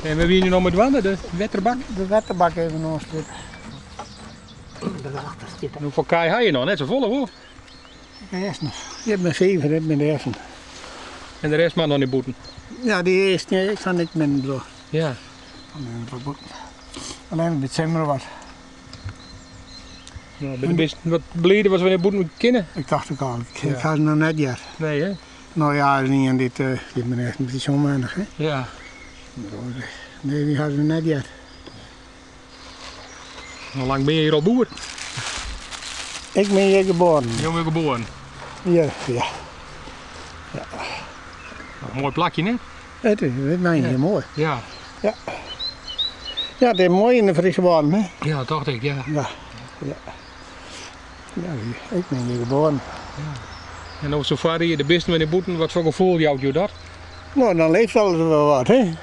En wêr wiene jo no mei dwaande? De wetterbak? De wetterbak even oanslute. Daarachter stiet En hoefolle kij ha je noch? Net safolle hoor. Earst noch. Ik ben zeven, ik ben de eerste. En de rest moat noch nei bûten? Ja, dy earste, ik ha niks minder bedoeld. Ja. Allinnich by it simmer wat. No, binne de bisten wat blider as we nei bûten kinne? Ik tocht ek al, ik ha se noch net heard. Nee hè? No ja, der is ien dy't, dy binne echt in bytsje ûnwennich hè. Ja. Nee, dy ha se noch net heard. Hoe lang binne je hjir al boer? Ik bin hjir geboren. Jo binne geboren? Ja, ja. ja. Moai plakje, net? It is hiel moai. Ja. Ja. Ja, it is moai yn de Fryske Wâlden, hè? Ja, tocht ik, ja. Ja, ja. Ja, ik bin hjir geboren. Ja. En no sa foar je de bisten wer nei bûten, wat foar gefoel jout jo dat? No, dan leeft alles wer wat, hè?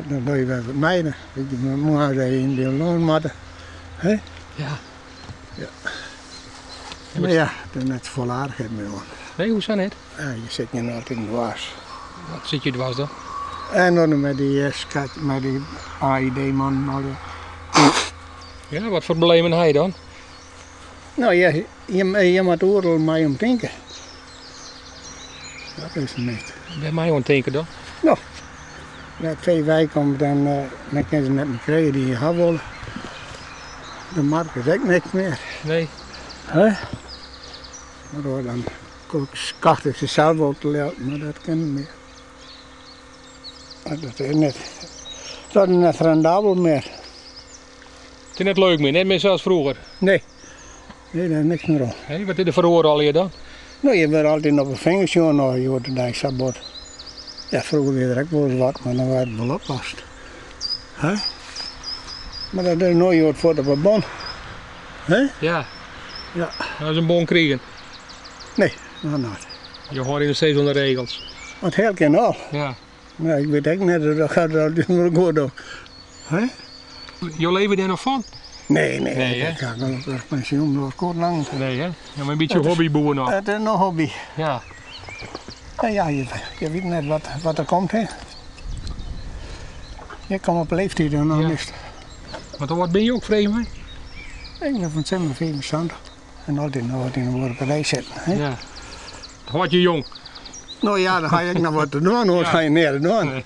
Dan dogge je wer wat mei, dan weet je moarns even yn de lân moatte, hè? Ja. Ja. Mar ja, it is net safolle aardichheid mear oan. Nee, hoesa net? Ja, je sitte hjir altyd dwars. Wat sit je dwars dan? En dan mei dy skat, mei dy AID-mannen al. Ja, wat foar problemen ha je dan? No, je, je, je moat oeral mei om tinke. Dat is it net. Wêr mei oan tinke dan? No, as it fee weikomt, dan, dan kinne se net mear krije dy't je ha wolle. De markt is ek niks mear. Nee. Hè? Mar hoor, dan kocht ik se sels wol te Ljouwert, mar dat kin net mear. Dat is net, dat is net rendabel mear. It is net leuk mear, net mear sa as froeger? Nee, nee, dêr is niks mear oan. Nee, wat is der feroare allegear dan? No, je wurde altyd op de fingers sjoen no, hjoed-de-dei sa bot. Ja, froeger wie der ek wolris wat, mar dan waard it wol oplost. Hè? Mar dat is no hjoed fuort op 'e bon. Hè? Ja. Ja. Ha se in bon krigen? Nee, noch net. Jo hâlde je noch steeds oan de regels? Want heel kin al. Ja. Ja, ik wit ek net, dat gaat altyd wol goed op. Hè? Jo leve dêr noch fan? Nee, nee, Nee, hè? ik ha gelokkich pensjoen, dat kort lang. Nee, hè? Ja, mar in bytsje hobbyboer noch. It is in hobby. Ja. Ja, ja, je, je wit net wat, wat der komt, hè. Je komt op leeftijd en dan Ja. is het... Want hoe âld binne jo ek, freegje my? Ik ben fan 't simmer 75 en altyd noch wat yn de buorkerij sitten, hè. Ja. Hâldt je jong. No ja, dan ha je ek noch wat te dwaan, oars Ja. ha je neat te dwaan. Nee.